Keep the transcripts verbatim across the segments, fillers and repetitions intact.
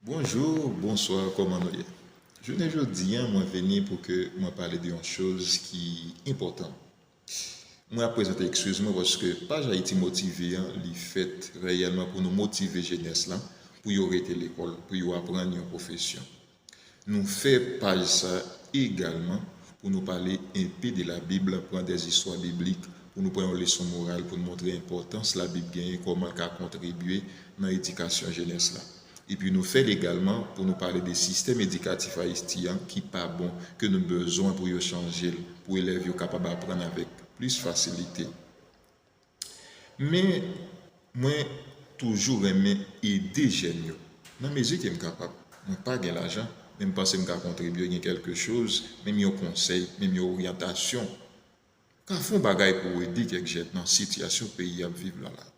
Bonjou, bonswa, kòman nou ye? Jounen jodi a, mwen vini pou ke mwen pale de yon choz ki enpòtan. Mwen ap prezante ekskiz mwen paske paj Ayiti Motive an, li fèt reyèlman pou nou motive jenès lan, pou yo rete lekòl, pou yo aprann yon pwofesyon. Nou fè paj sa egalman pou nou pale enpe de Labib, pran dèzistwa biblik, pou nou pran yon leson moral, pou nou montre enpòtans Labib genyen, kòman l ka kontribye nan edikasyon jenès la. Epi nou fè l egalman pou nou pale de sistèm edikatif ayisyen an ki pa bon, ke nou bezwen pou yo chanje l, pou elèv yo kapab aprann avèk plis fasilite. Men, mwen toujou renmen ede jèn yo, nan mezi ke m kapab. Mwen pa gen lajan, men m panse m ka kontribye, gen kèlke choz, menm yon konsèy, menm yon oryantasyon. Ka fè yon bagay pou w ede kèk jèn nan sitiyasyon peyi ap viv la la.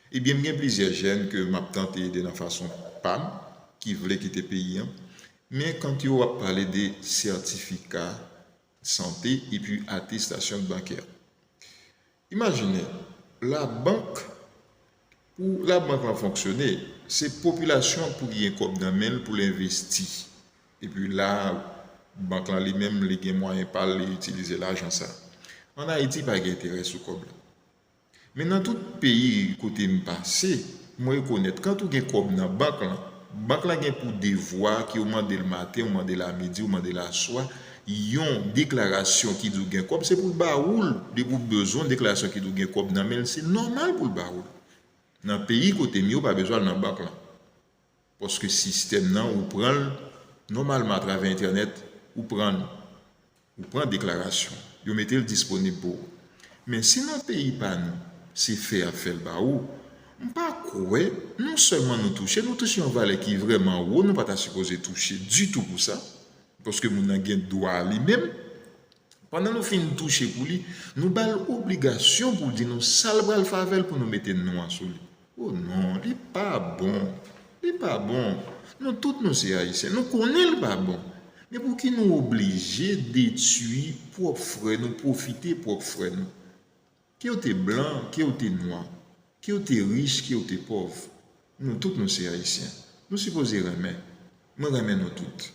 Ebyen, m gen plizyè jèn ke m ap tante ede nan fason pa m, ki vle kite peyi an. Men kant yo ap pale de sètifika sante epi atestasyon bankè. Imajine, labank, pou labank lan fonksyone, se popilasyon an pou gen kòb nan men l pou l envesti. Epi la, bank lan li menm, li gen mwayen pa l, li itilize lajan sa. Ann Ayiti, pa gen enterè sou kòb la. Men nan tout peyi kote m pase, mwen rekonèt, kan ou gen kòb nan bank lan, bank lan gen pou devwa ke ou mande l maten, ou mande l a midi, ou mande l aswa, yon deklarasyon ki di w gen kòb, se pou l ba ou l. Depi w bezwen yon deklarasyon ki di w gen kòb nan men l, se nòmal pou l ba ou l. Nan peyi kote m ye, ou pa bezwen al nan bank lan. Paske sistèm nan, ou pran l nòmalman atravè entènèt, ou pran l, ou pran deklarasyon, yo mete l disponib pou ou. Men si nan peyi pa nou, se fè y ap fè l ba ou, m pa kwè, non sèlman nou touche, nou touche yon valè ki vrèman wo, nou pa ta sipoze touche ditou pou sa, paske moun nan gen dwa li menm. Pandan nou fin touche pou li, nou ba l obligasyon pou l di nou sa l pral fè avè l pou nou mete non an sou li. O non, li pa bon. Li pa bon. Nou tout nou se Ayisyen. Nou konnen l pa bon. Men pouki nou oblije detwi pwòp frè nou, pwofite pwòp frè nou? Ke w te blan, ke w te nwa, ke w te rich, ke w te pòv, nou tout nou se Ayisyen. Nou sipoze renmen. Mwen renmen nou tout.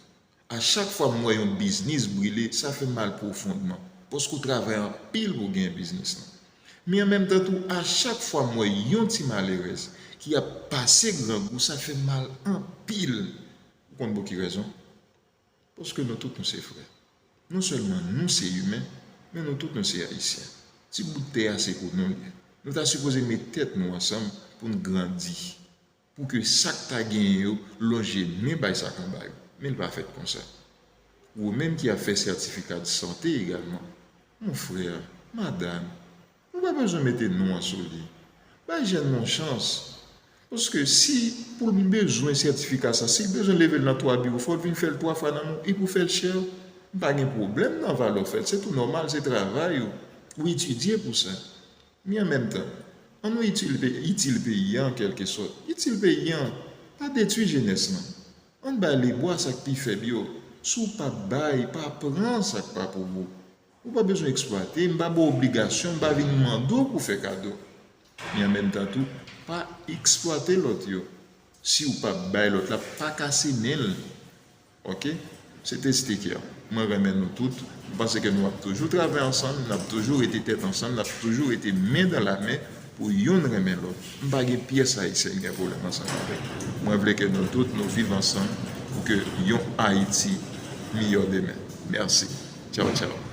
A chak fwa m wè yon biznis brile, sa fè m mal pwofondman, paske w travay anpil pou w genyen biznis lan. Men an menm tan tou, a chak fwa m wè yon ti malerèz ki ap pase grangou, sa fè m mal anpil. Ou konn pou ki rezon? Paske nou tout nou se frè. Non sèlman nou se imen, men nou tout nou se Ayisyen. Ti bout tè a se pou nou l ye. Nou ta sipoze met tèt nou ansanm pou n grandi. Pou ke sa k ta genyen yo lonje men bay sa k anba yo. Men l pa fèt konsa. Ou menm ki ap fè sètifika de sante egalman, mon frè, madanm, ou pa bezwen mete non an sou li. Bay jèn nan yon chans. Paske si pou l bezwen sètifika sa, si l bezwen leve l nan twa biwo, fò l vin fè l twa fwa nan men w, epi w fè l chè. M pa gen pwoblèm nan valè w fè l, se tou nòmal, se travay ou, ou etidye pou sa. Men an menm tan, ann nou itil pe-, itil peyi a an kèlke sòt. Itil peyi a, pa detwi jenès lan. Ann bay lebwa sa k pi fèb yo. Si w p ap bay, pa pran sa k pa pou ou. Ou pa bezwen eksplwate, m pa ba w obligasyon, m pa vin mande w pou fè kado. Men an menm tan tou, pa eksplwate lòt yo. Si w p ap bay lòt la, pa kase nen l. Oke? Se te Steker. Mwen renmen nou tout. M panse ke nou ap toujou travay ansanm, n ap toujou rete tèt ansanm, n ap toujou rete men dan la men pou youn renmen lòt. M pa gen pyès Ayisyen ki gen pwoblèm ansanm avè l. Mwen vle ke nou tout, nou viv ansanm pou ke yon Ayiti miyò demen. Mèsi. Tchaw, tchaw.